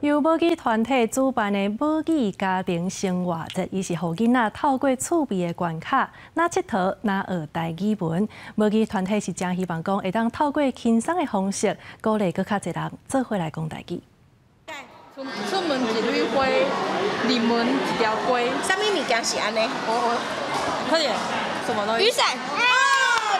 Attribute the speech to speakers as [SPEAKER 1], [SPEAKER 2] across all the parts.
[SPEAKER 1] 由母語團體主辦的母語家庭生活節，伊是予囡仔透過趣味的關卡，若𨑨迌若學台語文。母語團體是誠希望講，會當透過輕鬆的方式，鼓勵閣較濟人做伙來講台語。
[SPEAKER 2] 出出門一縷花，入門一條街。
[SPEAKER 3] 啥物物件是按呢？
[SPEAKER 2] 我我，快點，什麼東西？
[SPEAKER 3] 雨傘。哦，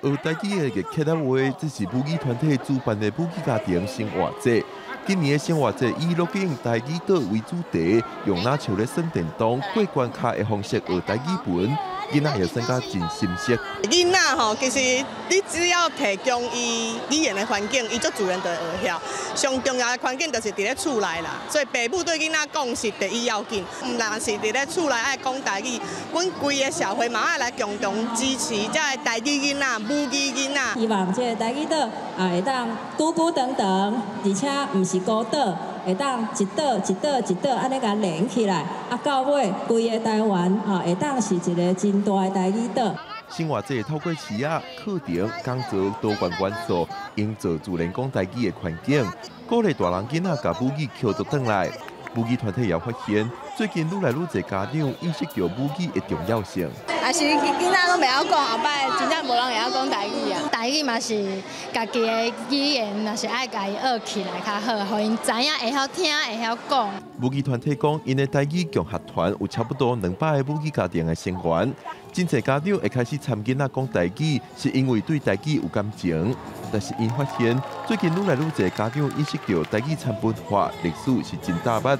[SPEAKER 3] 這個。
[SPEAKER 4] 學台語的客家話，這是母語團體主辦的母語家庭生活節。今年的生活節以樂景台語島為主題，用若像咧耍電動過關卡的方式學台語文，囡仔也算甲真心適。
[SPEAKER 5] 囡仔吼，其實你只要提供伊語言的環境，伊就自然就會學曉。上重要的環境就是佇咧厝內啦，所以爸母對囡仔講是第一要緊。毋但是佇咧厝內愛講台語，阮規个社會嘛愛來共同支持這个台語囡仔、母語囡仔。
[SPEAKER 6] 希望這个台語島啊會當久久長長，而且毋是孤島，會當一島一島一島按呢共連起來，啊到尾規个台灣啊會當是一个真大的台語島。
[SPEAKER 4] 生活節透過詞仔、課程、講座多元元素，營造自然講台語的環境，鼓勵大人囡仔共母語抾倒轉來。母語團體也發現，最近愈來愈濟家長意識到母語的重要性。
[SPEAKER 7] 啊是囡仔攏袂曉講，後擺真正無人會曉講台語啊。台語嘛是家己的語言，若是愛共伊學起來較好，予𪜶知影會曉聽，會曉講。
[SPEAKER 4] 母語團體講，𪜶的台語共學團有差不多200个母語家庭的成員。真濟家長會開始參囡仔講台語，是因為對台語有感情。但是𪜶發現，最近愈來愈濟家長意識到台語摻文化歷史是真大捌，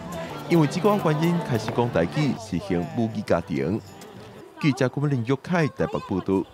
[SPEAKER 4] 因為這個原因開始講台語，實行母語家庭。記者郭林玉凱台北報道。